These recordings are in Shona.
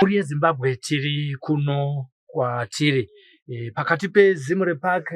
Mhuri yeZimbabwe tiri kuno kwatiri e, pakati peZimre Park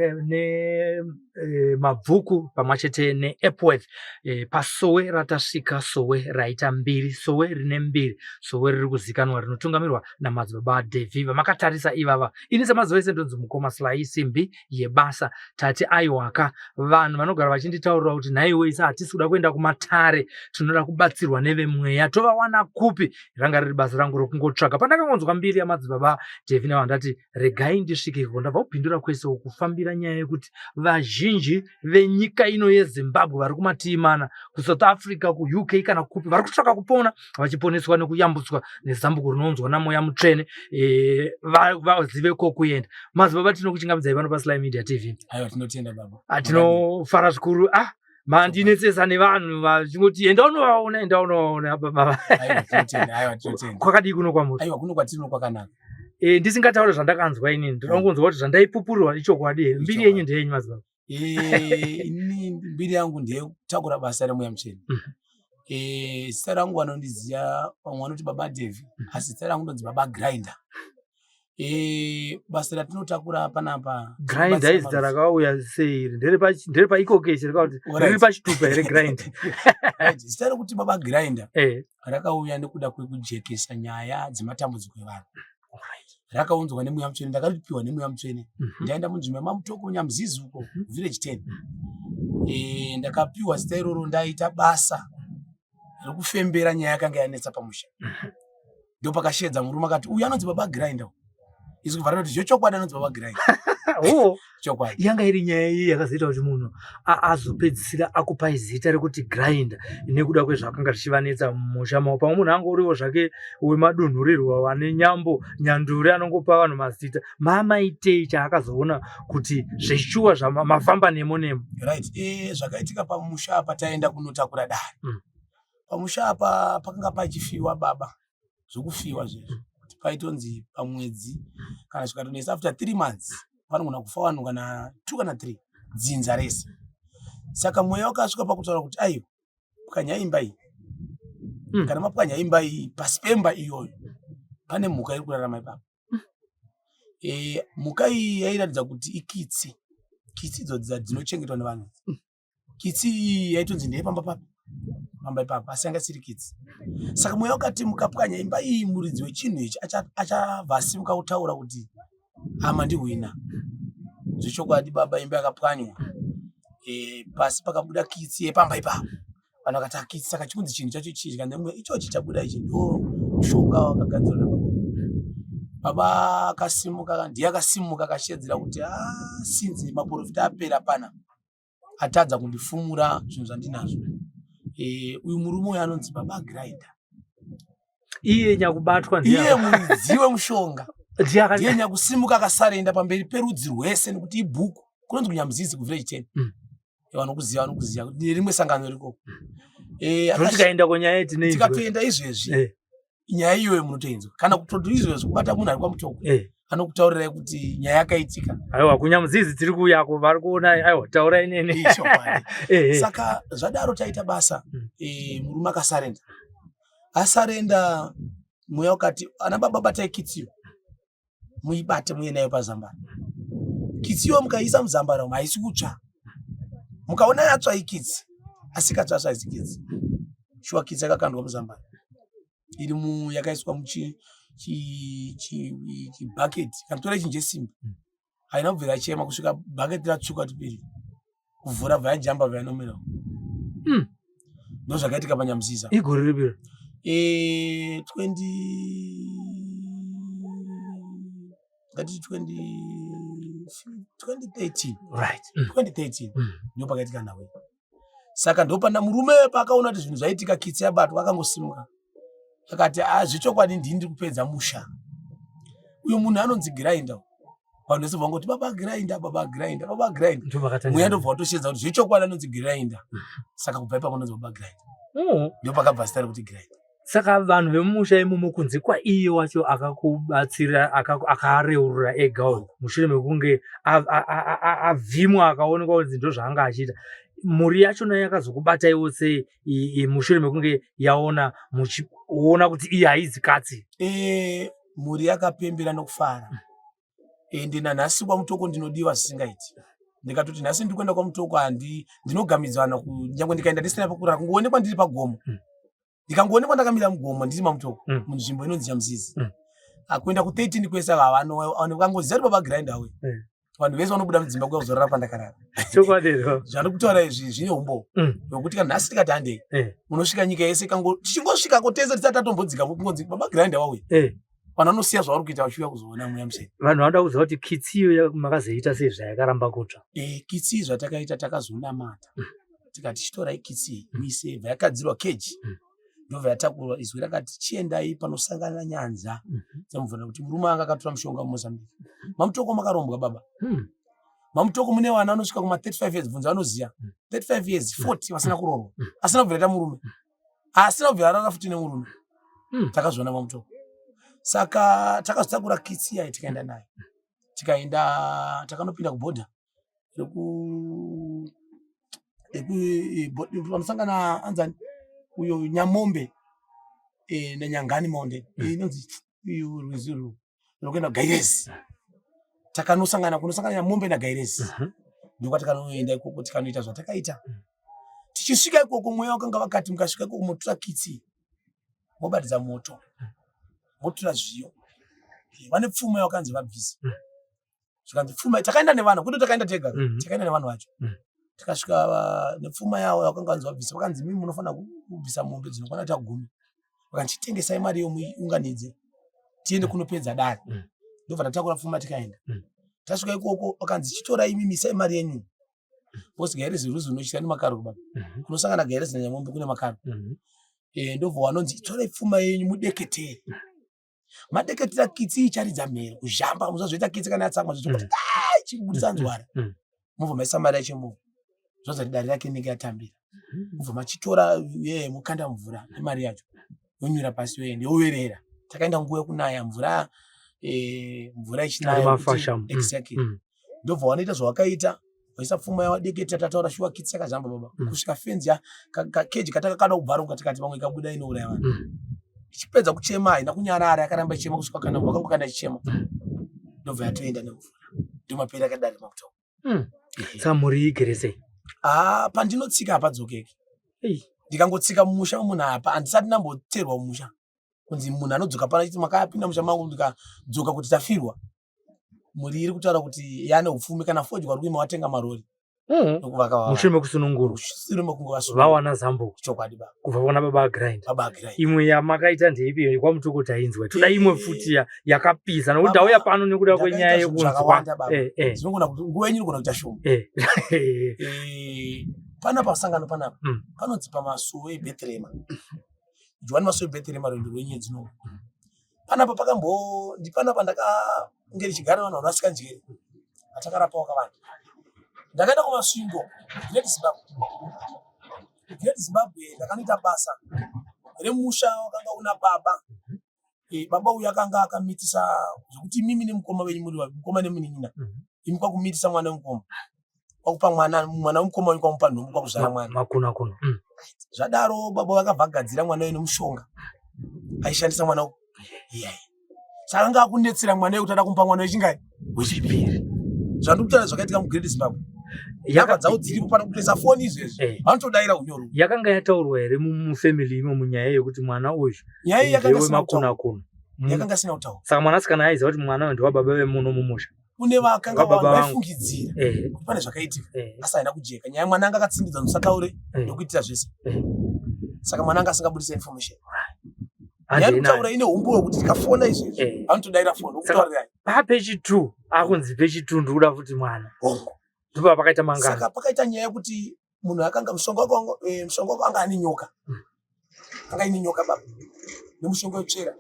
neMabvuku e, pamwe chete neEpworth e, pasowe ratasvika sowe raita mbiri sowe rine mbiri sowe riri kuzikanwa rinotungamirwa namadzibaba Davy vamakatarisa ivava ini semazuva ese ndonzi mukoma Sly simbi yebasa tati aiwaka vanhu vanogara vachinditaurira kuti nhaiwe isa hatisi kuda kuenda kumatare tinoda kubatsirwa nevemweya tovawana kupi ranga riri basa rangu rokungotsvaga pandakangonzwa mbiri yamadzibaba Davy nava ndati regai ndisvike ikoko ndabva kupindura kwese kufambira nyaya yekuti vazhinji venyika ino yeZimbabwe vari kumativi mana kuSouth Africa kuUK kana kupi vari kutsvaka kupona vachiponeswa nekuyambutswa nezambuko rinounzwa namweya mutsvene e, vazive kokuenda madzibaba tinokuchingamidzai pano paSly Media TV. Aiwa tinotenda baba. Ah, tinofara zvikuru ah mandinetsesa nevanhu vachingoti enda unovaona enda unovaona baba. Kwakadii kuno kwamuri? Aiwa kuno kwatiri kwakanaka. E, ndisingataure zvandakanzwa inini ndoda kungonzwa kuti zvandaipupurirwa ichokwadi here. Mbiri yenyu ndeyenyu madzibaba. Eh, ini mbiri yangu ndeyekutakura basa remweya mutsvene. Eh, zita rangu vanondiziva vamwe vanoti baba Devi asi zita rangu ndonzi baba Grinder. Eh, basa ratinotakura panapa Grinder izita rakauya sei iri nderepaikokeshi rikakuti riri pachitupa here grind? Zita rekuti baba Grinder rakauya nekuda kwekujekesa nyaya dzematambudziko evanhu. Rakaunzwa nemweya mutsvene, ndakaripiwa nemweya mutsvene. Ndaenda munzvimbo yemaMutoko Nyamuzizi uko village 10. Ndakapiwa zita iroro ndaita basa rekufembera nyaya yakanga yanetsa pamusha. Ndopakashedza murume akati uyu anonzi baba Grinder. Izwi kubva ratoti zvechokwadi anonzi baba Grinder. Oh. Chokwadi. Yanga iri nyaya iyi yakazoita kuti munhu azopedzisira akupai zita rekuti Grinder nekuda kwezvakanga zvichivanetsa mumusha mavo. Pamwe munhu angoriwo zvake wemadunhurirwa vane nyambo nyanduri anongopa vanhu mazita. Mamaitei chaakazoona kuti zveshuwa zvamafamba nemo nemo? Right. Zvakaitika pamusha apa taenda kunotakura dare. Pamusha apa pakanga pachifiwa baba, zvekufiwa zvezvo kuti paitonzi pamwedzi kana zvikatonetsa after 3 months panogona kufa vanhu kana 2 kana 3 dzinza rese. Saka mweya wakasvika pakutaura kuti aiwa pwanya imba iyi. Kana mapwanya imba iyi pasi pemba iyoyo pane mhuka iri kurarama ipapo. Mhuka iyi yairatidza kuti ikitsi, kitsi idzo dzinochengetwa nevanhu. Kitsi iyi yaitonzi ndeyepamba papi pamba ipapo asi yanga isiri kitsi. Saka mweya wakati mukapwanya imba iyi muridzi wechinhu ichi achabva asimuka kutaura kuti ama ndihwina. Zvechokwadi baba imba yakapwanywa pasi pakabuda kitsi yepamba ipapo. Vanhu vakati akitsi saka chikunzi chinhu chacho chii chikanzi mweya ichochi chabuda ichi ndo mushonga wakagadzirwa nababa. Baba akasimuka ndiye akasimuka akashedzera kuti sinzi maprofita apera pana atadza kundifumura zvinhu zvandinazvo. Uyu murume uyu anonzi baba Grinder. Iye nyakubatwa ndiye muridzi wemushonga. Ndiye nyakusimuka akasarenda pamberi perudzi rwese nekuti ibhuku kunonzi kuNyamuzizi kuvillage 10. Vanokuziva vanokuziva rimwe sangano riko. Tikaenda kunyaya yetine tikatoenda izvezvi nyaya iyoyo munotoinzwa kana kutoti izvezvi kubata munhu ari kwaMutoko anokutaurirai kuti nyaya yakaitika. Aiwa kuNyamuzizi tiri kuuyako vari kuona aiwa taurai neni. Saka zvadaro taita basa murume akasarenda. Asarenda mweya ukati ana baba batai kitsiyo muibate muye nayo pazambara. Kitsiyo mukaiisa muzambara umu haisi kutsva. Mukaona yatsva ikitsi asi ikatsva haisi kitsi. Shuwa kitsi yakakandwa muzambara iri mu yakaiswa muchi chibhaketi kana kutora chinhu chesimbi haina kubvira yachema kusvika bhaketi ratsvuka kuti piri kuvhura bva yajamba bva yanomira. Ndozvakaitika paNyamuziza. Igore ripi? 20 ngati 2013. Right. 2013 ndipo pakaitika nhau iyi. Saka ndopana murume paakaona kuti zvinhu zvaitika kitsi yabatwa akangosimuka akati zvechokwadi ndini ndiri kupedza musha. Uyo munhu anonzi Grinder. Vanhu vese vangoti baba Grinder, baba Grinder, baba Grinder. Mweya ndobva watoshedza kuti zvechokwadi anonzi Grinder. Saka kubva ipapo anonzi baba Grinder. Ndopakabva zita rekuti Grinder. Saka vanhu vemumusha imomo kunze kwaiye wacho akakubatsira akareurura ega uyu mushure mekunge avhimwa akaonekwa kuti ndozvaanga achiita, mhuri yacho nayo yakazokubataiwo sei mushure mekunge yaona muchiona kuti iye haizi katsi? Mhuri yakapembera nokufara. Ende nanhasi kwaMutoko ndinodiwa zvisingaiti. Ndikatoti nhasi ndiri kuenda kwaMutoko handi ndinogamidzana kunyangwe ndikaenda ndisina pekurara kungoonekwa ndiri pagomo. Ndikangoonekwa ndakamira mugomo ndiri maMutoko munzvimbo inonzi Nyamzizi. Akuenda ku 13 kwese ava vanokangoziva kuti baba grind awe. Vanhu vese vanobuda mudzimba kuya kuzorara pandakarara. Chokwadi here? Zvandiri kutaura izvi zvine umbowo. Nokuti kana nhasi tikati handei. Unosvika nyika yese kango tichingosvikako tese tisati tatombodzika kungonzi baba grind wauya. Vanhu vanosiya zvavari kuita vachiuya kuzoona mweya mutsvene. Vanhu vanoda kuziva kuti kitsi iyo makazoita sei zvayakaramba kutsva. Kitsi zvatakaita takazonamata. Tikati chitorai kitsi iyi muise bva yakadzirwa keji. Ndobva yatakurwa izwi rakati chiendai panosangana nyanza dzemvura kuti murume anga akatora mushonga muMozambique. Mamutoko makarombwa baba. Mamutoko mune vana vanosvika kuma 35 years bvunza vanoziva. 35 years 40 vasina kuroorwa. Asina kubvira aita murume. Asina kubvira arara futi nemurume. Takazviona Mamutoko. Saka takazotakura kitsi iya tikaenda nayo. Tikaenda takanopinda kubhodha reku panosangana anzani uyo Nyamombe naNyangani Monde inonzi iyo rwizi urwu runokuenda Gairezi. Takanosangana kunosangana Nyamombe naGairezi. Ndokwatakanoenda ikoko tikanoita zvatakaita. Tichisvika ikoko mweya wakanga vakati mukasvika ikoko motora kitsi mobatidza moto motora zviyo. Vane pfuma yawakanzi vabvise. Zvikanzi pfuma takaenda nevanhu kwete takaenda tega. Takaenda nevanhu vacho. Tikasvika nepfuma yavo yakanga vanzi vabvisa vakanzi mimi munofanira kubvisa mombe dzinokwana kuita 10. Vakanzi chitengesai mari iyo muiunganidze tiende kunopedza dare. Ndobva tatakura pfuma tikaenda. Tasvika ikoko vakanzi chitorai imimi isai mari yenyu. Because Gairezi rwizi runotyisa nemakaro baba. Kunosangana Gairezi naNyamombe kune makaro. Ndobva vanonzi torai pfuma yenyu mudeketere. Madeketera kitsi icharidza mhere kuzhamba musazoita kitsi kana yatsamwa zvokuti ichibudisa nzwara. Mobva maisa mari yacho imomo. Zvoza kuti dare rake rinenge yatambira. Mobva machitora yeye mokanda mvura nemari yacho. Yonyura pasi yoenda yoverera. Takaenda nguva yekunaya mvura mvura ichinaya. Mafashamu. Exactly. Ndobva wanoita zvawakaita waisa pfuma yawadeketa tataura shuwa kitsi yakazhamba baba. Kusvika fenzi ya kakeji katakakada kubvaruka tikati pamwe ikabuda inouraya vanhu. Ichipedza kuchema haina kunyarara yakaramba ichema kusvika kana wakangokanda ichichema. Ndobva yatoenda nemvura. Ndomapera akadari Mamutoko. Saka mhuri igere sei? Pandinotsika hapadzokeki. Ndikangotsika mumusha wemunhu apa handisati ndamboterwa mumusha. Kunzi munhu anodzoka pano achiti makapinda musha mangu ndikadzoka kuti tafirwa. Mhuri iri kutaura kuti yane upfumi kana fodya uri kuima watenga marori. Nokuvaka vava. Mushure mekusunungurwa. Mushure mekunge vasunungurwa. Vawana zambuko. Chokwadi baba. Kubva kuna baba Grind. Baba Grind. Imwe yamakaita ndeipi iyo kwaMutoko tainzwa. Toda imwe futi yakapisa nokuti tauya pano nekuda kwenyaya yekunzwa. Zvinogona kuti nguva yenyu inogona kuita shoma. Panapa pasangano panapa panonzi pamasuwo eBhetherema. Johani masuwo eBhetherema rwendo rwenyu dzino. Panapa pakambo ndipanapa ndakange ndichigara nevanhu vanorasika njere vatakarapa wakavanda. Ndakaenda kuMasvingo Great Zimbabwe. Great Zimbabwe ndakanoita basa remusha wakanga una baba. Baba uyu akanga akamitisa zvekuti imimi nemukoma venyu muri vapi mukoma nemunin'ina. Imi kwakumitisa mwana wemukoma. Kwakupa mwana mwana wemukoma wenyu kwamupa nhumbu kwakuzvara mwana. Makuna kuna. Zvadaro baba vakabva agadzira mwana wenyu nemushonga. Aishandisa mwana uyu. Iyai. Saka anga akunetsera mwana wekuti ada kumupa mwana wechingai wechipiri. Zvandikutaura zvakaitika muGreat Zimbabwe. Nhamba dzavo dziripo pano kutoisa foni izvezvi. Vanotodaira unyoro. Yakanga yataurwa here mufamily imo munyaya yekuti mwana uyu Nyaya iyi yakanga isina ndewemakuna kutaurwa. kuna. Yakanga isina kutaurwa. Saka mwanasikana aiziva kuti mwana uyu ndewababa vemuno mumusha. Kune vakanga Vababa vangu. vaifungidzira kuti pane zvakaitika asi haina kujeka. Nyaya mwana anga akatsimbidza musataure nekuitira zvese. Saka mwana anga asingabudisa information. Nyaya kutaura ine humbowo kuti tikafona izvezvi vanotodaira foni okutaurirai. Papechi 2 akunzi pechi 2 ndikuda futi mwana. Hongu. Ndipo pakaita mangano. Saka pakaita nyaya yekuti munhu akanga mushonga wake mushonga wake anga ane nyoka. Anga ine nyoka baba. Nemushonga wetsvera.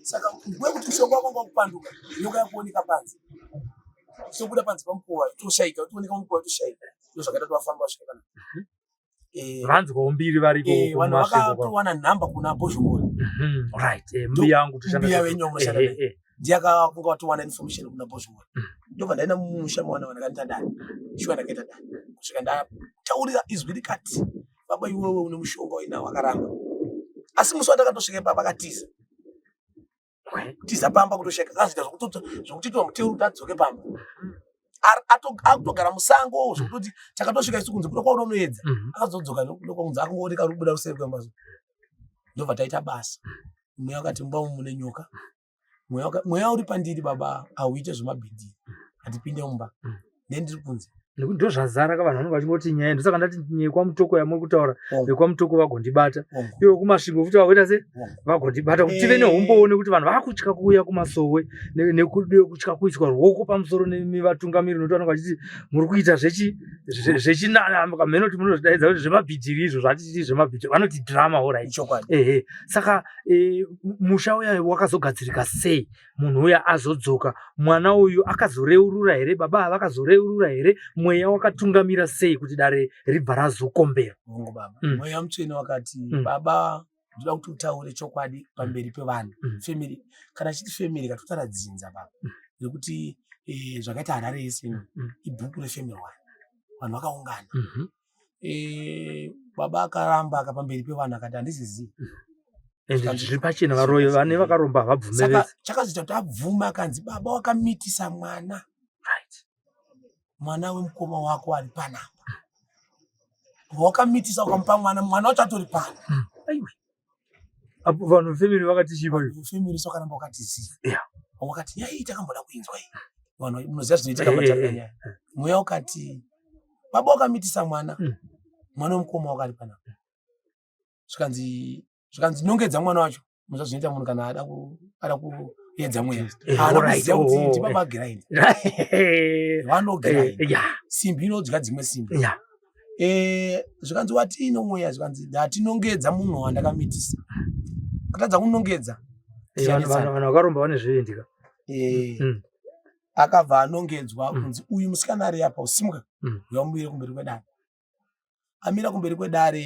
Saka nguva yekuti mushonga wake wanga wakupanduka, nyoka yakuoneka panze. Sobuda panze pamukova toshaika, tooneka mukova toshaika. Ndozvakaita kuti vafamba vasvika pana. Vanzwawo mbiri variko vanhu vakatowana nhamba kuna Bhozhongora. Right. Mbuya yangu toshanda. Mbuya venyu munoshanda. Ndiye akanga watowana information kuna Bhozhongora. Ndobva ndaenda mumusha mawana vanhu ndakaita dare. Shuwa ndakaita dare. Kusvika ndataurira izwi rikati baba iwewe une mushonga wainawo akaramba. Asi musi wandakatosvika ipapa akatiza. Kutiza pamba kutosheka akazoita zvokutitwa mutero kuti adzoke pamba. Akutogara musango zvokutoti takatosvika isu kunze kuda kwaunonoedza. Akazodzoka ndokuda kwakunzi akangooneka ari kubuda kuseri kwemba. Ndobva taita basa. Mweya wakati mumba umu mune nyoka. Mweya uri pandiri baba hauite zvemabhidhiri. Hatipinde mumba. Ndendiri kunze. Nekuti ndozvazara ka vanhu vanenge vachingoti nyaya ndosaka ndati nyaya kwamutoko yamuri kutaura vekwamutoko vagondibata ivo kumasvingo futi vagoita se vagondibata kuti tive neumbowo nekuti vanhu vakutya kuuya kumasowe nekutya kuiswa ruoko pamusoro nevatungamiri nekuti vanenge vachiti muri kuita zvechinana kamheno kuti munozvidaidza kuti zvemabhidhiri izvo zvatiti zvemabhidhiri vanoti drama orit ehe saka e, musha uya wakazogadzirika sei munhu uya azodzoka mwana uyu akazoreurura here baba ava vakazoreurura here mweya wakatungamira sei kuti dare ribva razokombera hongu baba mm. mweya mutsvene wakati mm. baba ndoda kuti utaure chokwadi pamberi pevanhu mm. family kana chiti family katotaura dzinza baba mm. nekuti eh, zvakaita harare yese mm. mm. ibhuku refamily one vanhu vakaungana mm -hmm. eh, baba akaramba akapamberi pevanhu akati handizizivi mm. And zviri pachena varoyi vane vakaromba havabvume saka chakazoita kuti abvume akanzi baba wakamitisa mwana right. mwana wemukoma wako ari panapa wakamitisa ukamupa mwana mwana wacho atori pano hmm. Aiwe. Apo vanhu vefamily vakati chii payo family sokaramba wakati zii yeah. wakati nyaya iyi takamboda kuinzwa iyi vanhu munoziva zvinoitika eh, eh, eh. mweya ukati baba wakamitisa mwana mm. mwana wemukoma wako ari panapa zvikanzi zvikanzi nongedza mwana wacho muza zvinoita munhu kana ada ada kuedza mweya eh, haana alright, kuziva kuti oh, oh, ndi baba grind Eh, vanogrind eh, yeah, simbi inodya dzimwe simbi yeah. Eh, zvikanzi wati ino mweya zvikanzi ndatinongedza munhu wandakamitisa katadza kunongedza Eh, vanhu vanhu vakaromba vane zvivindi ka Eh, akabva anongedzwa kunzi uyu musikana ari apa usimuka uyamumire kumberi kwedare amira kumberi kwedare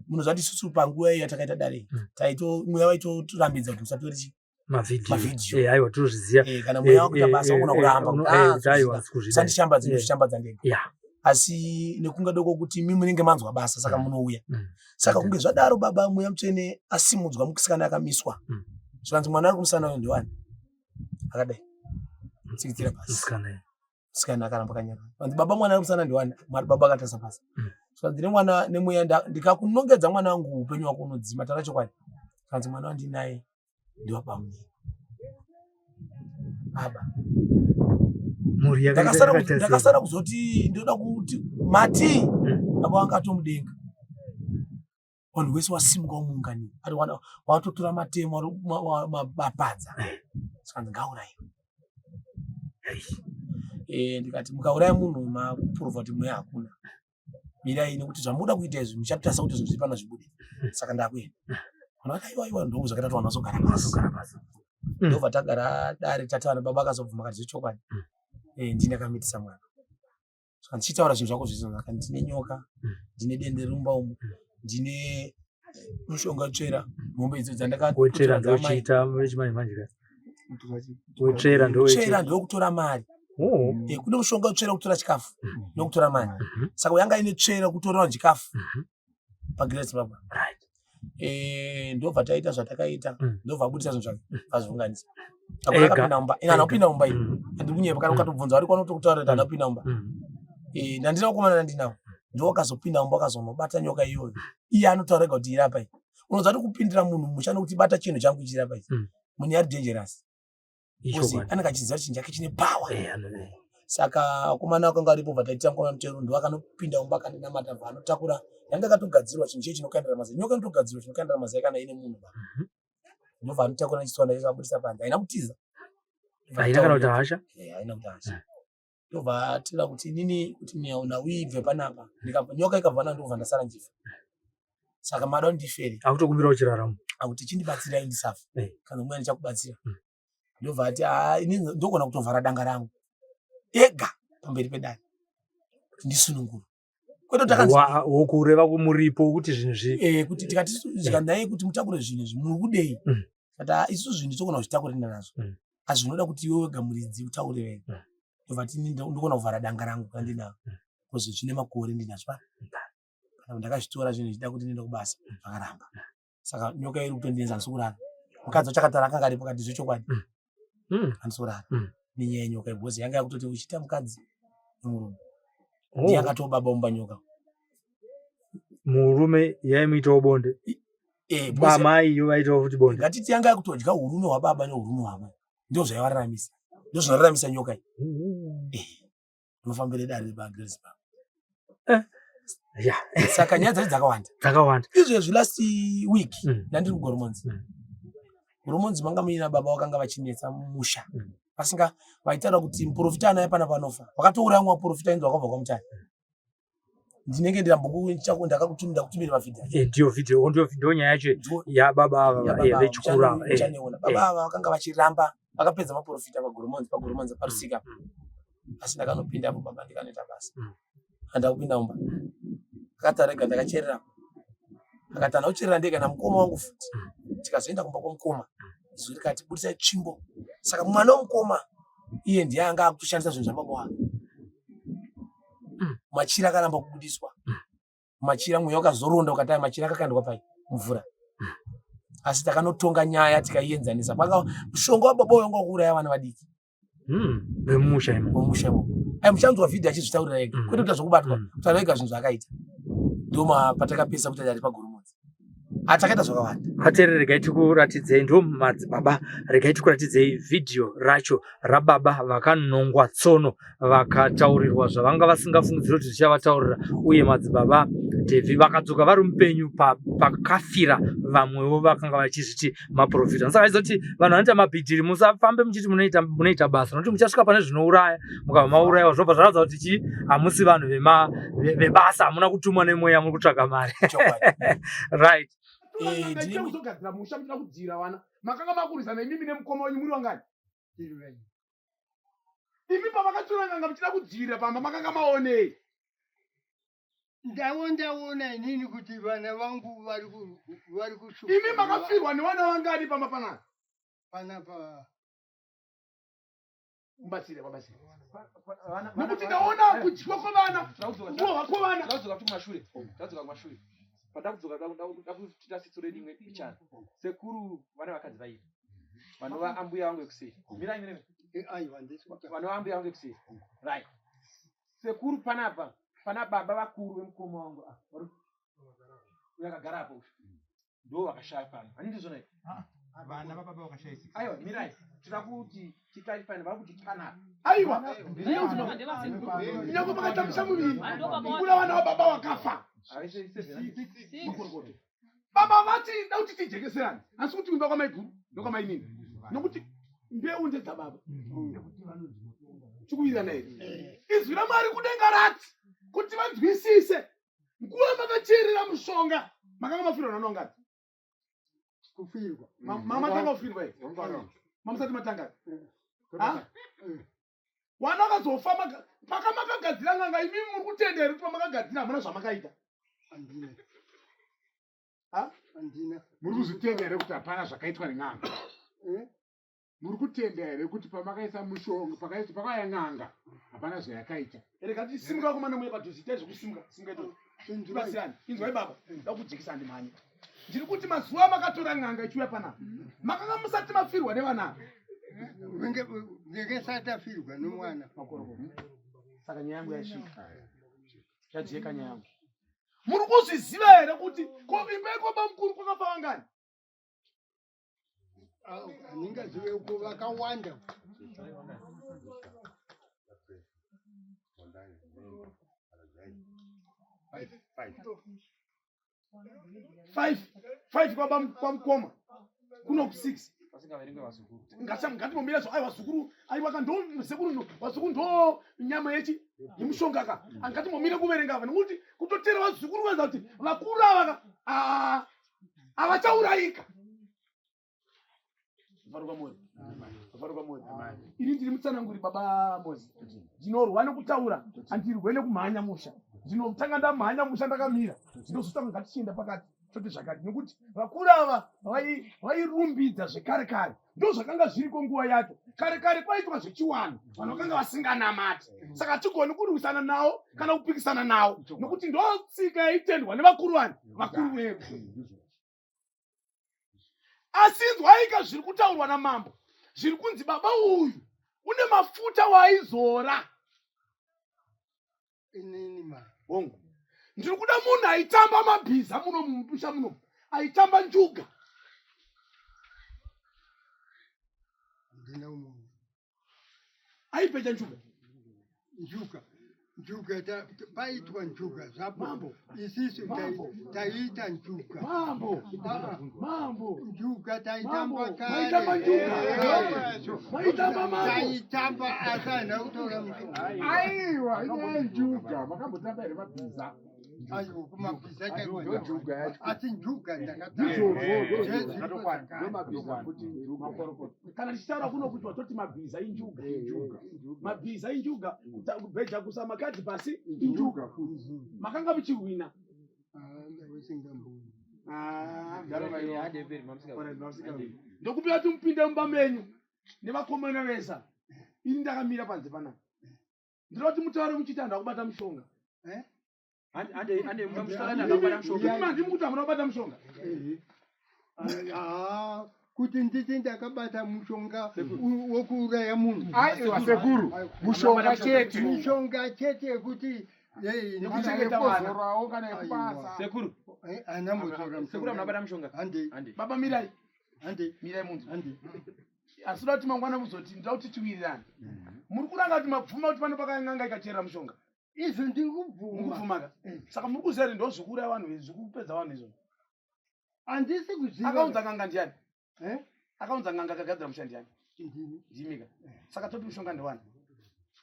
munoziva kuti isusu panguva iyo yatakaita dare taito mweya waitotirambidza kuti musatore chi mavhidhiyo Mavhidhiyo. Eh, aiwa tinozviziva Eh, kana mweya wakuita basa unogona kuramba kuti, "Ah, kuti aiwa hatisi kuzvida usandishambadze Eh. ndozvishambadza ndega Yeah. asi nekunga doko kuti imi munenge manzwa basa saka munouya Saka kunge zvadaro baba mweya mutsvene asimudzwa musikana akamiswa zvikanzi mwana ari kumusana uyo ndiwani akadai tsikitsira pasi Musikana. Musikana akaramba akanyarara vanzi baba mwana ari kumusana ndiwani mwari baba akatarisa pasi zvikanzi nemwana nemweya ndikakunongedza mwana wangu upenyu wako unodzima taura chokwadi zvikanzi mwana wandinaye ndiwabamunini baba Mhuri yakaita ndakasara yakaita sei? ndakasara kuzoti ndoda kuti mati baba wanga atomudenga vanhu vese wasimuka wamuunganira ari watotora matemo ari mapadza saka ngauraiwe eh, ndikati mukauraya munhu makuprova kuti mweya hakuna mirai nekuti zvamuda kuita izvi muchatasa kuti zvinhu zviri pano zvibude saka ndakuenda vanhu vakati aiwa aiwa ndo zvakaita kuti vanhu vazogara pasi Vazogara pasi. Ndobva tagara dare tataura baba akazobvuma akati zvechokwadi eh, ndini ndakamitisa mwana saka ndichitaura zvinhu zvako zvese aka ndine nyoka ndine dende rumba umu ndine mushonga tsvera mombe idzo Wetsvera dzandakatora ndochiita wechimanje manje ka. Wetsvera tsvera ndowechi. ndokutora mari Oh. Eh, kune mushonga wetsvera kutora chikafu nokutora mari saka yanga ine tsvera kutorawo chikafu pagreat zimbabwe Eh, ndobva taita zvatakaita ndobva abudisa zvinhu zvake azviunganisa Ega. akapinda mumba ina Ega. anopinda mumba ini andiri kunyepa kana ukatobvunza vari kwanotokutaura kuti andapinda mumba Eh, ndandina kukomana nandinawo ndiwo akazopinda mumba akazonobata nyoka iyoyo iye anotaura ega kuti irapa iyi unoziva kuti kupindira munhu musha nokuti bata chinhu changu ichirapa ichi munhu ari dangerous because Ichokwadi. anenge achiziva kuti chinhu chake chine power Eh, saka vakomana vakanga varipo bva taita mukoma mutero ndiwo akanopinda mumba akandinamata bva anotakura yanga yakatogadzirwa chinhu chiye chinokandira mazai nyoka inotogadzirwa chinokandira mazai kana ine munhu ba Mhm. ndobva anotakura nechiswanda chese abudisa panze haina kutiza Haina kana kuti hasha. Eh, haina kuti hasha ndobva atira kuti inini kuti nhau ibve panapa ndikabva nyoka ikabva na ndobva ndasara ndifa saka mada kuti ndifere Akutokumbira uchirarama. akuti chindibatsirai ndisafa Eh. kana mweya ndichakubatsira ndobva ati "Ah, inini ndogona kutovhara danga rangu ega pamberi pedare kuti ndisunungurwe kwete kuti akanzi Wokureva kumuripo kuti zvinhu zvi eh, kuti tikati zvikanai kuti mutakure zvinhu izvi muri kudei kati "Ah, isusu zvinhu togona kuzvitakura enda nazvo asi zvinoda kuti iwe wega muridzi utaure wega ndobva ati "Ini ndogona kuvhara danga rangu randinaro because zvine makore ndinazvo pa kana ndakazvitora zvinhu zvichida kuti ndiende kubasa zvakaramba saka nyoka iri kutondinetsa handisi kurara Mukadzi wachakatara akanga aripo akati zvechokwadi. Handisi kurara. Nenyaya yenyoka iyi because yanga yakutoti uchiita mukadzi nemurume. Oh. Ndiye akatobaba umba nyoka. Murume yaimuitawo bonde. Eh, because Bamai iyo vaitawo futi bonde. ngatiti yanga yakutodya urume hwababa neurume hwamai. Ndizvo zvaivararamisa. Ndizvo zvinoraramisa nyoka iyi. Eh. Unofambira dare repaGrace Park. Eh. Yeah. Saka nyaya dzacho dzakawanda. Dzakawanda. Izvezvi last week ndandiri kuGoromonzi. Goromonzi manga muina baba vakanga vachinetsa musha. Vasinga vaitaura kuti muprofita anaye pana panofa. Vakatouraya mumwe muprofita inzi wakabva kwaMutare. Ndinenge ndakakutumira kutumira mavhidhiyo. Eh, ndiyo video, ndiyo ndiyo nyaya yacho yababa ava eh, vechikuru ava. Eh. Muchaniona. Baba ava vakanga vachiramba vakapedza maprofita paGoromonzi, paGoromonzi parusika. Asi ndakanopinda apo baba ndikanoita basa. Handina kupinda mumba. Akati arega ndakacherera. Akati handina kucherera ndega namukoma wangu futi. Tikazoenda kumba kwamukoma. Izwi rikati budisai tsvimbo. Saka mwana wamukoma iye ndiye anga akutoshandisa zvinhu zvababa wake. Machira akaramba kubudiswa. Machira mweya wakazoronda ukati aya machira akakandwa pai mvura. Asi takanotonga nyaya tikaienzanisa. Paka mushonga wababa wanga wakuuraya vana vadiki. Vemumusha imo. Vemumusha imo. Ai muchanzwa video achizvitaurira ega. Kwete kuita zvekubatwa. Kutaura ega zvinhu zvaakaita. Ndo patakapesa kuti ari paGoromonzi. Atakaita zvakawanda. Vateereri regai tikuratidzei ndo madzibaba regai tikuratidzei video racho rababa vakanongwa tsono vakataurirwa zvavanga vasingafungidziri kuti zvichavataurira uye madzibaba Devi vakadzoka vari mupenyu pakafira vamwewo vakanga vachizviti maprofita. Saka aizoti vanhu vanoita mabhidhiri musafambe muchiti munoita munoita basa nokuti muchasvika pane zvinouraya mukabva maurayiwa zvobva zvaratidza kuti chii hamusi vanhu vebasa hamuna kutumwa nemweya muri kutsvaga mari. Right. Eh, ndine kuzogadzira musha muchida kudziira vana makanga makurwisana imimi nemukoma wenyu muri vangani imi pamakatora n'anga muchida kudzivirira pamba makanga maonei Ndawo ndaona inini kuti vana vangu vari vari kushupa. Imi makafirwa nevana vangani pamba panapa? Panapa. Mubatsire, vabatsire. Nekuti ndaona kudyiwa kwevana, kurohwa kwevana. Ndadzoka kumashure. Ndadzoka kumashure. Pandakudzoka ndakuti tasitsore rimwe pichana. Sekuru vane vakadzi vairi. Vanova ambuya vangu vekuseri. Mirai mirai. Aiwa ndisi. Vanova ambuya vangu vekuseri. Right. Sekuru panapa pana baba vakuru vemukoma wangu ah, uyo akagara apo uyu ndo vakashaya pano hani ndizvona here vana vababa vakashaya six aiwa mirai tira kuti ticlarify vari kuti panapa aiwa nyangwe makatambisa muviri kuna vana vababa vakafa baba vati da kuti tijekeserane asi kuti kumba kwamaiguru nokwamainini nokuti mbeu ndedzababa tikuwirirana here izwi ramwari kudenga rati kuti vanzwisise nguva makacherera mushonga makanga mafirwa nanongati kufirwa mamatanga kufirwa here mamusati matanga wana akazofa pakamakagadzira n'anga imimi muri kutenda here kuti pamakagadzira hamuna zvamakaita handina muri kuzvitenda here kuti hapana zvakaitwa nen'anga eh? muri kutenda here kuti pamakaisa mushonga pakauya n'anga hapana zvayakaita rega tisimuka komana muye padhuze itai zvekusimuka simuka ito tibatsirane inzwai baba ndakujekesa ndimhanye ndiri kuti mazuva amakatora n'anga ichiuya panapa makanga musati mafirwa nevana ava ndinge satafirwa nomwana saka nyaya yangu yasvika yajeka nyaya yangu muri kuzviziva here kuti ko imba yekwabamukuru kwakafa vangani handingazive ko vakawanda five five kwamukoma kuno ku six ngatimbomira zvo aiwa zukuru aiwa ka ndo sekuru vazukuru ndo nyama yechi yemushonga ka angatimbomire kuverenga ava nekuti kutotera vazukuru vaza kuti vakuru ava ka havachaurayika varuka moyo varuka moyo ini ndiri mutsananguri baba mozi ndinorwa nekutaura handirwe nekumhanya musha ndinotanga ndamhanya musha ndakamira ndinozotanga ngatichienda pakati toti zvakati nekuti vakuru ava vairumbidza zvekare kare ndo zvakanga zviriko nguva yacho kare kare kwaitwa zvechiwanhu vanhu vakanga vasinganamati saka hatigoni kurwisana nawo kana kupikisana nawo nokuti ndo tsika yaitendwa nevakuru vani vakuru vedu. Asi inzwaika zviri kutaurwa namambo, zviri kunzi baba uyu une mafuta waaizora. Inini ma. Hongu. Ndiri kuda munhu aitamba mabhiza muno mumusha muno, aitamba njuga. Ndina munhu. Aipecha njuga. Njuga. Njuga paitwa njuga zvapo. Mambo. Isisu Mambo. taiita njuga. Mambo. Ah, ah. Mambo. Njuga taitamba Mambo. kare. Maitamba njuga. Eh, Maitamba mambo. Taitamba asi haina kutora mushonga. Aiwa, inyaya yenjuga. Makambotamba here mabhiza? Aiwa, kumabhiza chaiko. Ndojuga yacho. Asi njuga ndakatamba. Ndizvozvo, Zvezviko ndozvakatokwana. zvakare. Ndomabhiza futi njuga. Kana tichitaura kuno kuti watoti mabhiza injuga. Injuga. Mabhiza injuga, kubheja kusa makadhi pasi injuga. Injuga futi. Makanga muchihwina. Ah, ndaisingambooni. Ah, ndokupira kuti mupinde mumba menyu nevakomana vesa. Ini ndakamira panze panapa. Ndinoda kuti mutaure muchiti handina kubata mushonga. Eh? Handimi kuti hamuna kubata mushonga. Ah, kuti nditi ndakabata mushonga wokuuraya munhu. Aiwa sekuru, mushonga chete. Mushonga chete yekuti Yekuchengeta vana. Yekuzorawo kana yekubasa. Sekuru. Haina mbozora Sekuru hamuna kubata mushonga. Handi. Handi. Baba mirai. Handi. Mirai munzwa. Handi. Asi uda kuti mangwana muzoti ndida kuti tiwirirane. Muri kuranga kuti mabvuma kuti pano pakanganga ikacherera mushonga. Izvo ndiri kubvuma. Muri kubvuma ka? Saka muri kuziva kuti ndozvikuuraya vanhu izvi, zvikupedza vanhu izvo. Handisi kuziva. Akaunza n'anga ndiani? Eh? Akaunza n'anga akagadzira musha ndiani? Ndini. Ndimi ka. Saka toti mushonga ndewani?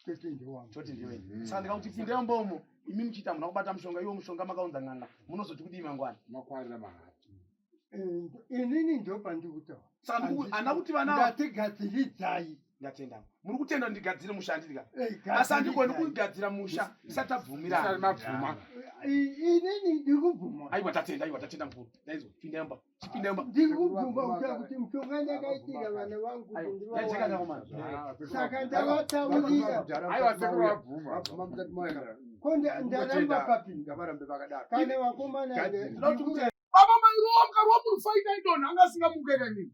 Toti ndewangu. Toti ndewenyu. Saka ndikakuti pindai mumba umo, imi muchiita hamuna kubata mushonga, iwo mushonga makaunza n'anga, munozoti kudii mangwana? Makwarira mahara. Inini ndopandiri kutaura. Saka handina kuti vana ava- Ngatigadziridzai. Ndatenda. Muri kutenda kuti ndigadzire musha handiti ka? Eh, Asi handigoni gadziridzai. kugadzira musha tisati Tisati tabvumirana. mabvuma. Inini ndiri kubvuma. Aiwa tatenda, aiwa tatenda mukuru. Ndaizwa. Pindai mumba. Chipindai mumba. Ndiri kubvuma kuti mushonga ndakaitira vana vangu kuti Yajeka ndivawane. nakomana. Saka ndavataurira. Aiwa sekuru vabvuma. Ko ndaramba papi? Ngavarambe vakadaro. Kana vakomana Ndinoda kuti mutende. Baba mairowa mukarova munhu faita idonha anga asingamuke ka imimi.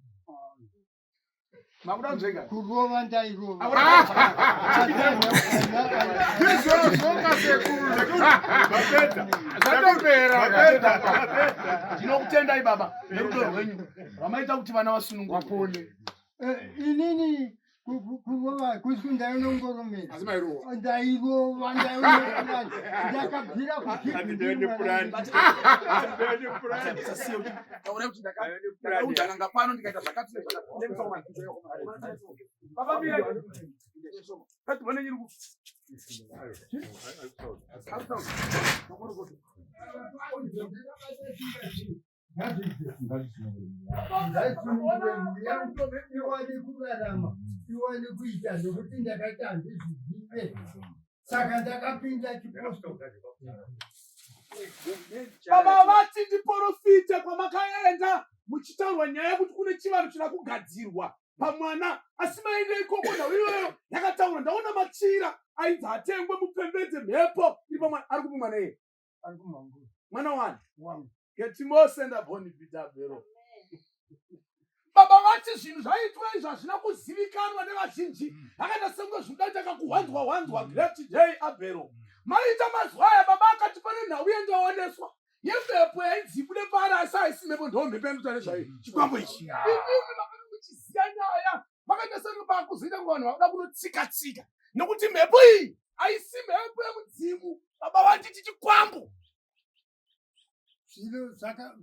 Makuda kunzvenga? Kurova ndairova. Ndizvozvo sekuru. Zvatopera. Ndinokutendai baba nerudo rwenyu rwamaita kuti vana vasununguke. Wapone. Inini kurova kusi ndainongoromera. Asi mairowa. Ndairova ndairova ndakabvira kuchibvira. Musasiye kuti taurai kuti ndakaudza n'anga pano ndikaita zvakati nezvakati. Baba mirai. Ngatione nyiri ku- Iwane kurarama, iwane kuita nokuti ndakaita handizvizive. Saka ndakapinda chipostori. Baba vati ndiporofite kwamakaenda muchitaurwa nyaya yekuti kune chivanhu chida kugadzirwa pamwana asi maenda ikoko nhau iyoyo yakataurwa ndaona machira ainzi atengwe mupembedze mhepo iri pamwana ari kupi mwana iye Ari kumanguru mwana wani wangu. getimosenda bonivhitabhero baba vati zvinhu zvaitwa izvi hazvina kuzivikanwa nevazhinji zvakaita senge zvinoda kuita kakuhwanzwa hwanzwa great day abhero maita mazuva aya baba akati pane nhau yendaoneswa yemhepo yainzi ibude paari asi haisi mhepo ndo mhepo yanoita nezvayo chikwambo ichi imimi makanga muchiziva nyaya makaita senge pakuzoita kunge vanhu vakuda kunotsika tsika nekuti mhepo iyi haisi mhepo yemudzimu baba vanditi chikwambo Zvino zvaka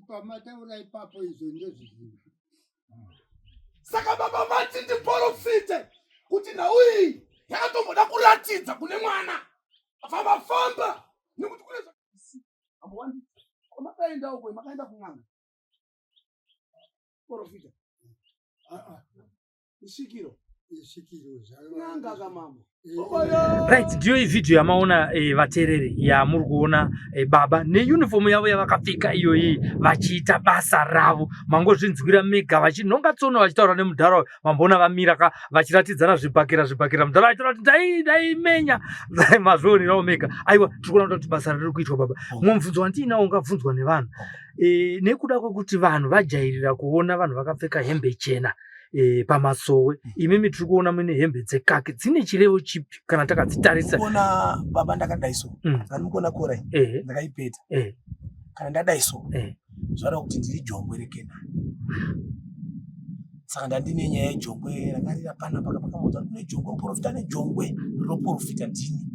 pamataura ipapo izvo ndozviziva. Saka baba vati ndiporofite kuti nhau iyi yakatomboda kuratidza kune mwana famba famba nekuti kune kwamakaenda uko makaenda kun'anga porofita isvikiro. Isvikiro zvaro. N'anga kamambo. Right, ndiyo ivhidhiyo yamaona vateereri yamuri kuona baba neunifomu yavo yavakapfeka iyoyi vachiita basa ravo. Mangozvinzwira mega vachinhonga tsono vachitaura nemudhara uyu. Mamboona vamira ka vachiratidzana zvibhakera zvibhakera mudhara achitaura kuti ndai ndaimenya. Mazvionerawo mega. Aiwa, tiri kuona kuti basa riri kuitwa baba. Mumwe mubvunzo wandiinawo ungabvunzwa nevanhu. Nekuda kwekuti vanhu vajairira kuona vanhu vakapfeka hembe chena pamasowe, imimi tiri kuona mune hembe dzekaki dzine chirevo chipi kana takadzitarisa? Kuona baba ndakadai so. Kana mukuona kora iyi, ndakaipeta. Kana ndadai so, zvareva kuti ndiri jongwe reKenani. Saka ndandine nyaya yejongwe rakarira panapa pakamuudza kuti kune jongwe, muprofita nejongwe rinoprofita ndini.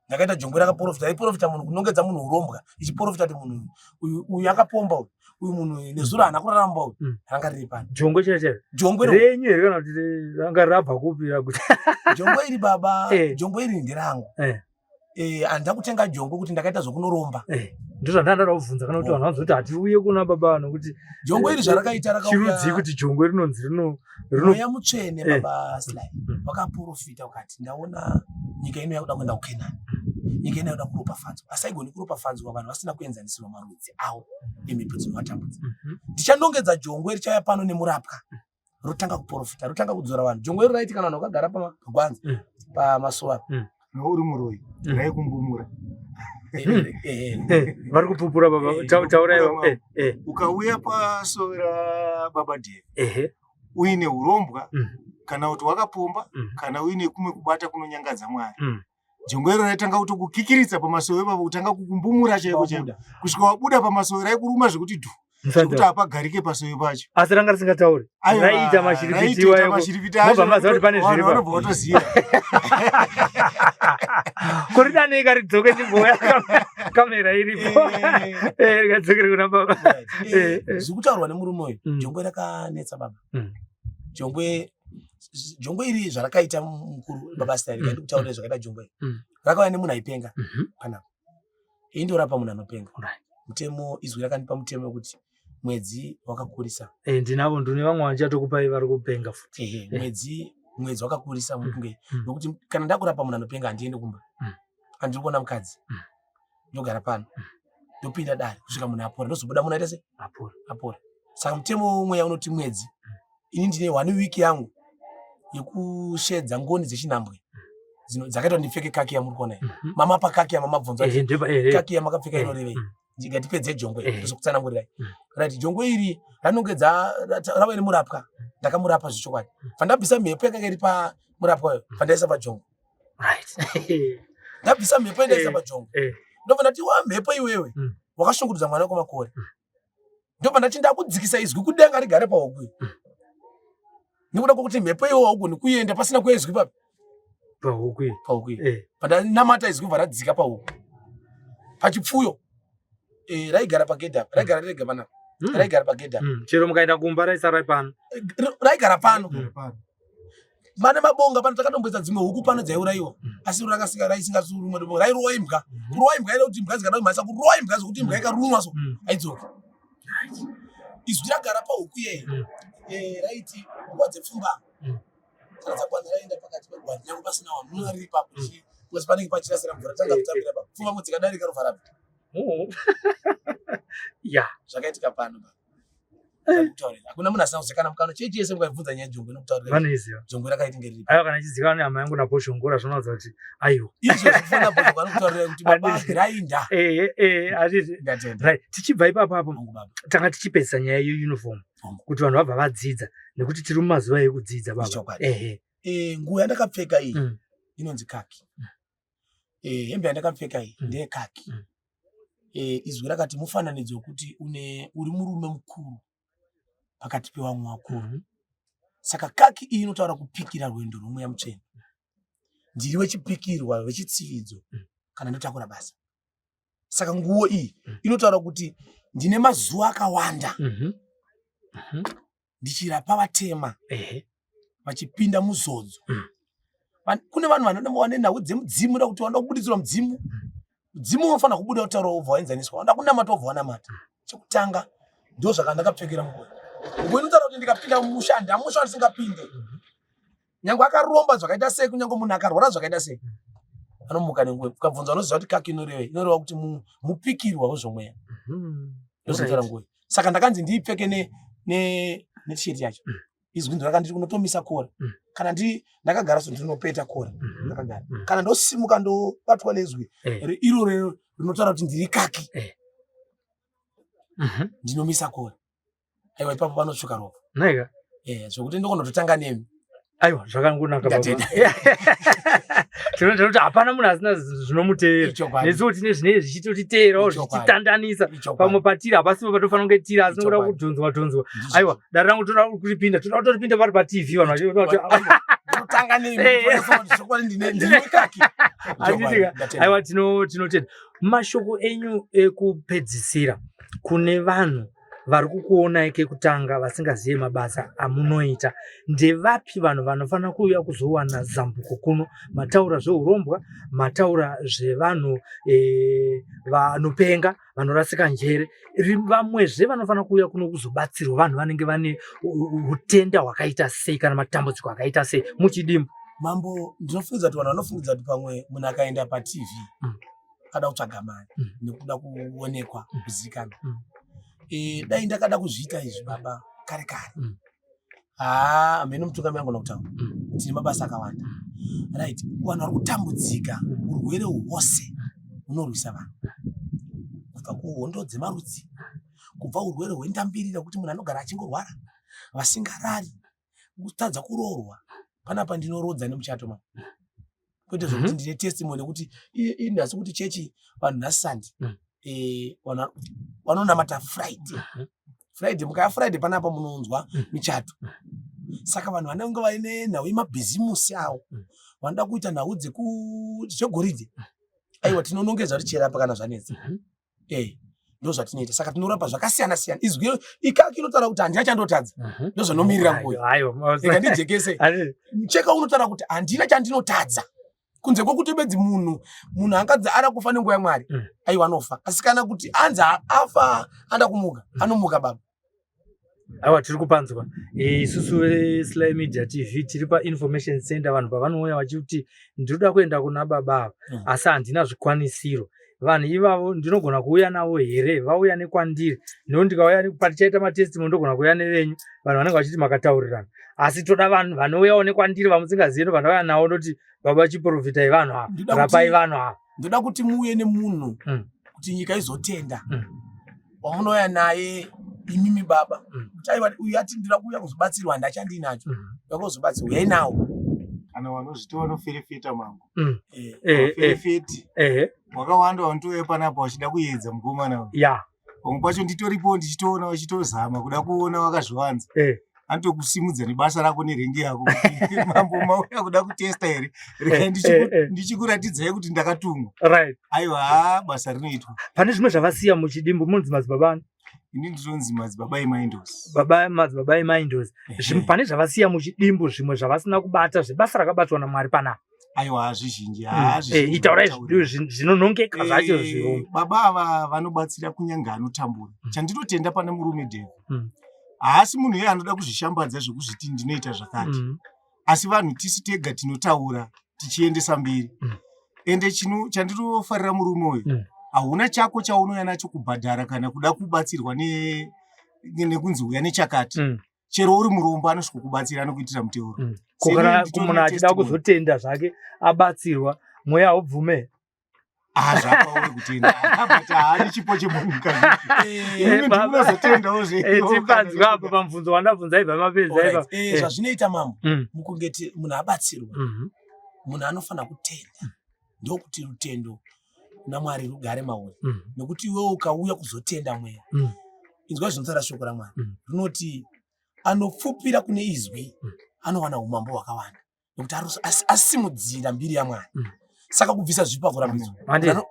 Ndakaita jongwe rakaprofita, raiprofita munhu kunongedza munhu urombwa, ichiprofita kuti munhu uyu uyu akapomba uyu, uyu munhu uyu nezuro haana kuraramba uyu, ranga riri pano. Jongwe chaicho chaicho? Jongwe renyu here kana kuti ranga rabva kupi rakuti? Jongwe iri baba, jongwe iri nderangu. Handina kutenga jongwe kuti ndakaita zvokunoromba. Ndizvo zvandanga kubvunza kana kuti vanhu vanozoti hatiuye kuna baba nokuti jongwe iri zvarakaita rakauya chirudzii kuti jongwe rinonzi rino rino Mweya mutsvene baba Sly wakaprofita ukati ndaona nyika ino yakuda kuenda kuKenani, nyika ino yakuda kuropafadzwa, asi haigoni kuropafadzwa vanhu vasina kuenzanisirwa marudzi avo emhepo dzinovatambudza. Ndichanongedza jongwe richauya pano nemurapwa, rotanga kuprofita, rotanga kudzora vanhu. Jongwe iro raiti kana vanhu vakagara pagwanza, pamasuwa, Uri muroyi, raikumbumura. Vari kupupura baba, taurai baba. Ukauya pasowe rababa Devi uine urombwa kana kuti wakapomba kana uine kumwe kubata kunonyangadza Mwari, jongwe iro raitanga kutokukikiritsa pamasowe ipapo, kutanga kukumbumura chaiko chaiko kusvika wabuda pamasowe, raikuruma zvekuti dhu, zvekuti hapagarike pasowe pacho. Asi ranga risingatauri, raiita mashiripiti iwayo, mobva maziva kuti pane zviri vanobva vatoziva. Kuri danei karidzoke chimboya kamera iripo, rikadzokere kuna baba. Zviri kutaurwa nemurume uyu, jongwe rakanetsa baba. Jongwe, jongwe iri zvarakaita mukuru baba Sly, rikaenda kutaurira zvakaita jongwe iri. Rakauya nemunhu aipenga panapa, indorapa munhu anopenga. Mutemo, izwi rakandipa mutemo wekuti mwedzi wakakurisa. Ndinavo, ndine vamwe vandichatokupai vari kupenga futi. Ehe, mwedzi wakakurisa mukunge nokuti kana ndakurapa munhu anopenga handiendi kumba, handiri kuona mukadzi, ndogara pano, ndopinda dare kusvika munhu apora, ndozobuda munhu aita sei? Apora. Apora. Saka mutemo womweya unoti mwedzi, ini ndine one week yangu yekushedza ngoni dzechinhambwe dzakaita kuti ndipfeke kaki yamuri kuona iyi. Mama pakaki yamamabvunza kuti kaki yamakapfeka inorevei? Ngatipedze jongwe, ndozokutsanangurirai. Right, jongwe iri ranongedza rauya nemurapwa, ndakamurapa zvechokwadi. Pandabvisa mhepo yakanga iri pamurapwa uyo, pandaisa pajongwe. Ndabvisa mhepo yandaisa pajongwe. Ndobva ndati wa mhepo iwewe wakashungurudza mwana kwemakore. Ndobva ndati ndakudzikisa izwi kudenga rigare pahuku iyi. Nekuda kwekuti mhepo iwe haugoni kuenda pasina kuezwi papi? Pahuku iyi. Pahuku iyi. Pandanamata izwi bva radzika pahuku. Pachipfuyo. Raigara pagedhi apa, raigara rega panapa. Raigara pagedhi apa. Chero mukaenda kumba raisara pano. Raigara pano. Mane mabonga pano, takatomboisa dzimwe huku pano dzaiurayiwa. Asi rakasika raisingasurumwe bonga, rairowa imbwa. Kurowa imbwa ida kuti imbwa dzikada kumhanyisa kurowa imbwa zvokuti imbwa ikarumwa so haidzoki. Izwi ragara pahuku iyeye. Raiti nguva dzepfumbamwe. Kana dzakwana raenda pakati pegwani nyange pasina vanhu munova riri ipapo. Because panenge pachirasira mvura tanga kutambira ipapo. Pfumbamwe dzikadarika robva rabva. Zvakaitika pano pa. Kutaurira. Hakuna munhu asina kuziva kana mukano chechi yese mukaibvunza nyaya yejongwe inokutaurira. Vanoiziva. Jongwe rakaita inge riri. Aiwa, kana ichizikanwa nehama yangu naBoshongora zvinoratidza kuti aiwa. Izvo zvikufanira Boshongora vanokutaurira kuti baba rainda. Hazvizvi. Ndatenda. Right, tichibva ipapo apo Hongu baba. tanga tichipedzisa nyaya yeuniform Hongu. kuti vanhu vabva vadzidza nekuti tiri mumazuva ekudzidza baba. Ichokwadi. Nguo yandakapfeka iyi inonzi kaki. Hembe yandakapfeka iyi ndeyekaki. Izwi rakati mufananidzo wekuti uri murume mukuru pakati pevamwe vakuru. Saka kaki iyi inotaura kupikira rwendo rwomweya mutsvene. Ndiri wechipikirwa wechitsividzo kana ndotakura basa. Saka nguo iyi inotaura kuti ndine mazuva akawanda ndichirapa vatema vachipinda muzodzo. Kune vanhu vanoda vane nhau dzemudzimu, da kuti vanoda kubuditsirwa mudzimu. Mudzimu unofanira kubuda kutaura wobva waenzaniswa, vanoda kunamata wobva wanamata. Chekutanga ndo zvakandakapfekera nguo. Nguo inotaura kuti ndikapinda mumusha, handamusha wandisingapinde. Nyange akaromba zvakaita sei, kunyange munhu akarwara zvakaita sei, anomuka nenguva. Ukabvunza unoziva kuti kaki inorevei? Inoreva kuti mupikirwa wezvomweya. Ndozvinotaura nguva. Saka ndakanzi ndiipfeke ne ne netisheti yacho. Izwi ndiro kunotomisa kora. Kana ndi ndakagara so ndinopeta kora. Ndakagara. Kana ndosimuka ndobatwa nezwi iro rinotaura kuti ndiri kaki. Ndinomisa kora. Aiwa ipapo panotsvuka ropa. Nhaika. Eh, zvekuti ndokonototanga nemi. Aiwa zvakangonaka baba. Tinoita kuti hapana munhu asina zvinomuteera. Nesuwo tine zvinenge zvichitotiteerawo zvichititandanisa. Pamwe patiri hapasipo patofanira kunge tiri asi nokuda kudhonzwa dhonzwa. Aiwa dare rangu toda kuripinda toda kutoripinda pari paTV vanhu vachitanga nemi. Chokwadi ndine ndine kaki. Aiwa tinotenda. Mashoko enyu ekupedzisira kune vanhu vari kukuonai kekutanga vasingazive mabasa amunoita ndevapi vanhu vanofanira kuuya kuzowana zambuko kuno mataura zveurombwa mataura zvevanhu e, vanopenga vanorasika njere vamwezve vanofanira kuuya kuno kuzobatsirwa vanhu vanenge vane utenda hwakaita sei kana matambudziko akaita sei muchidimbu mambo ndinofungidza kuti vanhu vanofungidza kuti pamwe munhu akaenda patv ada kutsvaga mari nekuda kuonekwa kuzivikanwa e, dai ndakada kuzviita izvi baba kare kare haa hameno mutungamiri angona kutaura tine mabasa akawanda right vanhu vari kutambudzika urwere hwose hunorwisa vanhu kubva kuhondo dzemarudzi kubva urwere hwendambirira kuti munhu anogara achingorwara vasingarari kutadza kuroorwa panapa ndinorodza nemuchato ma kwete zvekuti ndine testimony yekuti nhasi kuti chechi vanhu nhasi sandi eh, vanhu vanonamata Friday. Friday mukaya Friday panapa munonzwa michato. Saka vanhu vanenge vaine nhau yemabhizimusi avo vanoda kuita nhau dzegoridhe aiwa tinonongedza kuti chirapa kana zvanetsa. Eh, ndozvatinoita saka tinorapa zvakasiyana siyana izwi ikaki inotaura kuti handina chandotadza ndozvanomirira nguva rega ndijekese mucheka unotaura kuti handina chandinotadza kunze kwekuti bedzi munhu munhu angadzi ada kufa nenguva yamwari aiwa anofa asi kana kuti anzi afa ada kumuka anomuka baba Aiwa tiri kupanzwa eh, isusu veSly Media TV tiri painformation center vanhu pavanouya vachiti ndinoda kuenda kuna baba ava asi handina zvikwanisiro vanhu ivavo ndinogona kuuya navo here vauya nekwandiri nekuti ndikauya patichaita matestimony ndogona kuuya nevenyu vanhu vanenge vachiti makataurirana asi toda vanhu vanouyawo nekwandiri vamusingazivi ndobva ndauya navo ndoti baba chiprofitai vanhu ava rapai vanhu ava ndoda kuti muuye nemunhu kuti nyika izotenda wamunouya naye imimi baba kuti aiwa uyu ati ndinoda kuuya kuzobatsirwa handachandinacho ndoda kuzobatsirwa uyai nawo kana vanozviti vanoferefeta mambo vaferefeti wakawanda vanotouya panapa vachida kuedza mukomana uyu ya pamwe pacho nditoripo ndichitoona vachitozama kuda kuona vakazvivanza anotokusimudza nebasa rako nerengi yako mambo mauya kuda kutesta here regai ndichikuratidzai kuti ndakatumwa right aiwa haa basa rinoitwa pane zvimwe zvavasiya muchidimbu munonzi madzibaba ani ini ndinonzi madzibaba emaindos baba madzibaba emaindos pane zvavasiya muchidimbu zvimwe zvavasina kubata zvebasa rakabatwa namwari panapa aiwa zvizhinji eh, itaurai zvinonongeka zvacho eh, zvirombo baba ava vanobatsira kunyange anotambura chandinotenda pane murume dev haasi munhu iye anoda kuzvishambadza zvekuzviti ndinoita zvakati asi vanhu tisu tega tinotaura tichiendesa mbiri ende chino chandinofarira murume uyu hauna chako chaunouya nacho kubhadhara kana kuda kubatsirwa nekunzi uya nechakati chero uri murombo anosvika kubatsira anokuitira muteuro Ko kana munhu achida kuzotenda zvake abatsirwa mweya haubvume Ah, zvakauri kutenda but haani chipo chemunhu Eh, kazvinozotendawo tipanzwe apo pamubvunzo wandabvunza ibva mapedza ipa Alright. Eh, zvazvinoita mambo mukunge munhu abatsirwa munhu anofanira kutenda ndokuti rutendo kuna Mwari rugare mauri nekuti iwewe ukauya kuzotenda mweya inzwa zvinotaura shoko raMwari rinoti anopfupira kune izwi anowana umambo hwakawanda nekuti asimudzira mbiri yaMwari. Saka kubvisa zvipo hakurambidzwa.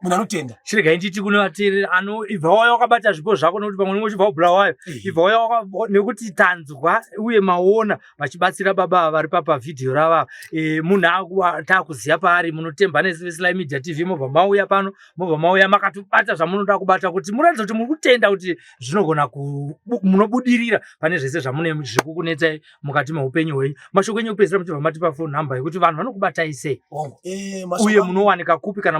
Munhu anotenda. Chiregai nditi kune vateereri ano ibva wauya wakabata zvipo zvako nekuti pamwe unenge uchibva kuBulawayo. Ibva wauya nekuti tanzwa uye maona vachibatsira baba ava vari papavhidhiyo rava. E, munhu takuziva paari munotemba nesu veSly Media TV mobva mauya pano mobva mauya makatobata zvamunoda kubata kuti muratidze kuti muri kutenda kuti zvinogona munobudirira pane zvese zvamune zviri kukunetsai mukati meupenyu hwenyu. Mashoko enyu ekupedzisira muchibva matipa phone number yekuti vanhu vanokubatai sei eh, uye munowanika kupi kana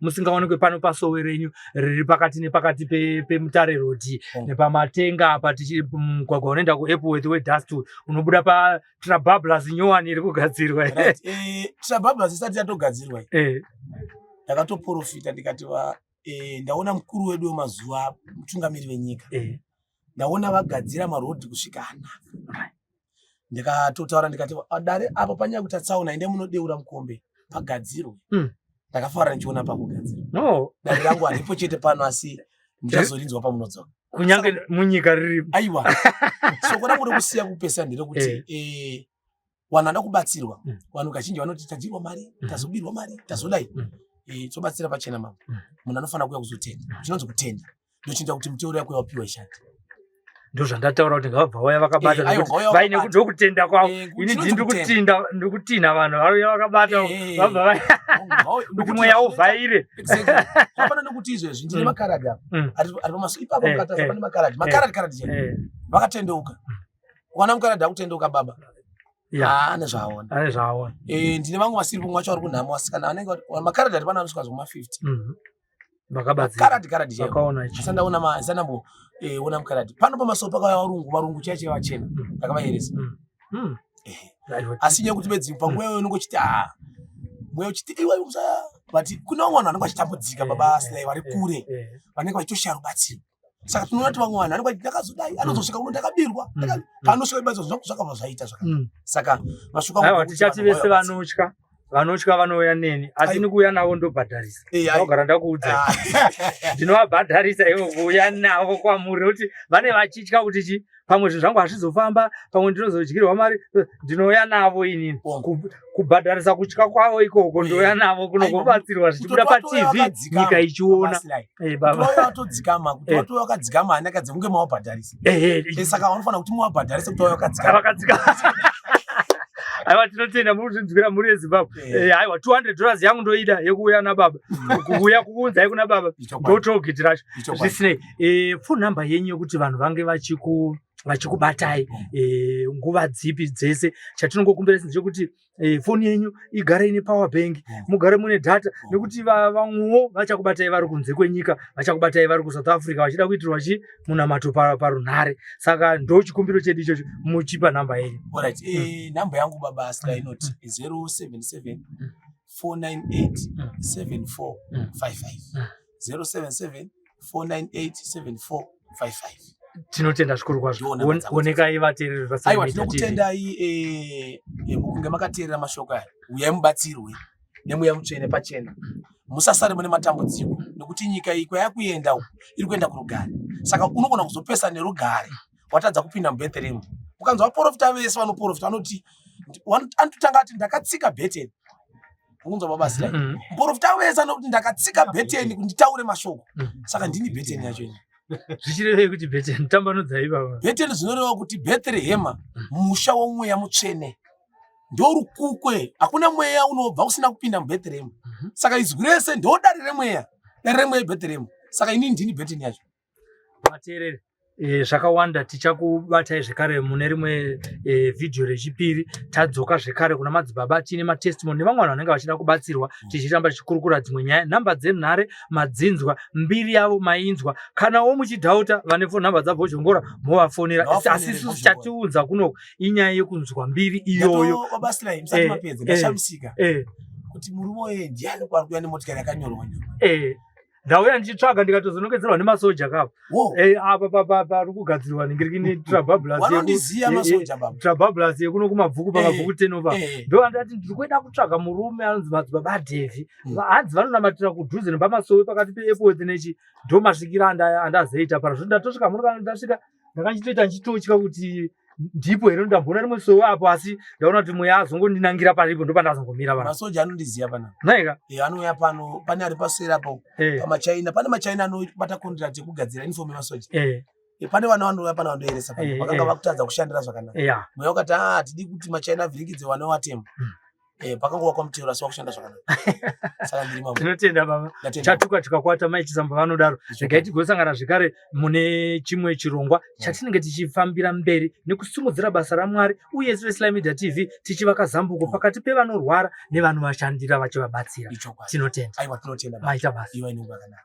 musingawanikwe pano pasowe renyu riri pakati nepakati peMutare Road nepamatenga apa tichi mugwagwa unoenda kuEpworth wedust unobuda paTrabablas nyowani iri kugadzirwa. Right. Eh, Trabablas isati yatogadzirwa eh. Ndakatoprofita ndikati eh, ndaona mukuru wedu wemazuva mutungamiri wenyika eh. Ndaona vagadzira marodhi kusvika anaka. Ndikatotaura ndikati dare apo panyaya kuita tsaona ende munodeura mukombe pagadzirwe. Ndakafara ndichiona pakugadzirwa. No. Dare rangu haripo chete pano asi muchazorinzwa pamunodzoka. Kunyange munyika riri. Aiwa. Soko rangu rekusiya kupesa nderekuti eh. eh, vanhu vanoda kubatsirwa. Vanhu kazhinji vanoti tadyirwa mari, tazobirwa mari, tazodai. Eh, tobatsira pachena mama. Munhu anofanira kuuya kuzotenda. Chinonzi kutenda. Ndochinoita kuti miteuro yako yawapiwa ishande. Ndozvandataura kuti ngavabva vauya vakabata eh, vaine ndokutenda kwavo. Ini ndini ndikutinda ndikutinha vanhu vauya vakabata vabva kuti mweya uvhaire. Hapana nekuti izvezvi ndine makaradhi apa ari pamaso ipapo mukatasa pane makaradhi makaradhi karadhi chaiwo vakatendeuka. Wana mukaradhi akutendeuka baba. Ane zvaaona. Ane zvaaona. Ndine vamwe vasiri kumwe vacho vari kunhamo vasikana vanenge makaradhi ari pano anosvika zvekuma 50. Vakabatsira. Karadhi karadhi chaiwo. Vakaona ichi. Asati ndaona ma asati ndambo ona mukaradhi. Pano pamasowe pakauya varungu, varungu chaivo chaivo vachena. Ndakavayeresa. Asi nyaya yekuti bedzi panguva iyoyo unenge uchiti ah mweya uchiti iwe usa but kune vamwe vanhu vanenge vachitambudzika baba Sly vari kure vanenge vachitoshaya rubatsiro. Saka tinoona kuti vamwe vanhu vanenge vachiti ndakazodai anozosvika kuno ndakabirwa. Panosvika rubatsiro zvakabva zvaita zvakanaka. Saka mashoko angu tichati vese vanotya. Vanotya vanouya neni asi Aiwa. nikuuya navo ndobhadharisa. Eh, aiwa. Ndogara ndakuudza. Ah. Ndinovabhadharisa ivo kuuya navo kwamuri nekuti vane vachitya kuti chi pamwe zvinhu zvangu hazvizofamba, pamwe ndinozodyirwa mari, ndinouya navo inini. Kubhadharisa kutya kwavo ikoko ndouya navo kuno Aiwa. kobatsirwa zvichibuda Kuti watouya paTV wakadzikama, nyika ichiona. Baba Sly. Eh, baba. Kuti wauya watodzikama, kuti watouya wakadzikama hana dzekunge mawabhadharisa. Saka vanofanira kuti muwabhadharise kuti wauya wakadzikama. Vakadzikama. Aiwa tinotenda muri kuzvinzwira mhuri yeZimbabwe. Aiwa $200 yangu ndoida yekuuya nababa. Kuuya kuunzai kuna baba. Ndotoll-gate racho. Zvisinei, phone number yenyu yekuti vanhu vange vachikubatai nguva dzipi dzese. Chatinongokumbira ndechekuti foni yenyu igare ine power bank, mugare mune data nekuti vamwewo vachakubatai vari kunze kwenyika, vachakubatai vari kuSouth Africa vachida kuitirwa chi munamato parunhare. Saka ndo chikumbiro chedu ichocho, muchipa namba yenyu. Alright, namba yangu baba Sly inoti 077 498 7455. 077 498 7455. Tinotenda zvikuru kwazvo. Ndiwo namba dzangu. Onekai vateereri va Aiwa, Sly Media TV. tinokutendai mukunge makateerera mashoko aya. Uyai mubatsirwe nemweya mutsvene pachena. Musasare mune matambudziko nekuti nyika iyi kwayakuenda uku iri kuenda kurugare. Saka unogona kuzopesa nerugare watadza kupinda muBethlehem. Ukanzwa vaprofita vese vanoprofita vanoti anototanga ati ndakatsika Bethlehem. Unonzwa baba Sly? Muprofita wese anoti ndakatsika Bethlehem kuti nditaure mashoko. Saka ndini Bethlehem yacho ini. Zvichirevei kuti Bethlehem? Tambanudzai baba. Bethlehem zvinoreva kuti Bethlehem musha womweya mutsvene. Ndorukukwe, hakuna mweya unobva usina kupinda muBethlehem. Saka izwi rese ndo dare remweya. Dare remweya iBethlehem. Saka inini ndini Bethlehem yacho. Vateereri, zvakawanda tichakubatai zvekare mune rimwe vhidhiyo rechipiri. Tadzoka zvekare kuna madzibaba tiine matestimony nevamwe vanhu vanenge vachida kubatsirwa, tichiramba tichikurukura dzimwe nyaya. Nhamba dzenhare madzinzwa, mbiri yavo mainzwa. Kanawo muchidhauta vane phone number dzaBhozhongora movafonera. Ngavafonere Asi isusu Bhozhongora. chatiunza kuno inyaya yekunzwa mbiri iyoyo. Ndato baba Sly, musati mapedza, ndashamisika kuti murume uyu ndiani kwaari kuuya nemotikari yakanyorwa nyorwa. Ndauya ndichitsvaga ndikatozonongedzerwa nemasoja kapa. Wo. Apa pari kugadzirwa ningirikini Trabablas Vanondiziya masoja baba. Trabablas yekuno kumabvuku pamabvuku tenova. Ndo andati ndiri kuenda kutsvaga murume anonzi madzibaba Devi. Hanzi vanonamatira kudhuze nepamasowe pakati peEpworth nechi. Ndo masvikiro andazoita pano. Zvino ndatosvika muno kana ndasvika ndakachitoita ndichitotya kuti Ndipo here ndamboona rimwe sowe apo asi ndaona kuti mweya azongondinangira paripo ndopandazongomira pana. Masoja anondiziva pana. Nhaika? Eh, anouya pano pane ari paseri apo eh. pamachina pane machina anobata contract yekugadzira uniform yemasoja. Eh. Eh, pane vana vanouya pana vandoeresa pano eh, vakanga eh. vakutadza kushandira zvakanaka. Yeah. Mweya ukati ah hatidi kuti machina avhiringidze vana vatema. Eh, pakangova kwamutero asi wakushanda zvakanaka saka ndiri mambo tinotenda baba chatuka chikakwata mai chisamba vanodaro regai tigosangana zvekare mune chimwe chirongwa chatinenge tichifambira mberi nekusimudzira basa ramwari uye isu vesly media tv tichivaka zambuko pakati pevanorwara nevanovashandira vachivabatsira tinotenda aiwa tinotenda maita basa iva inonga yakanaka.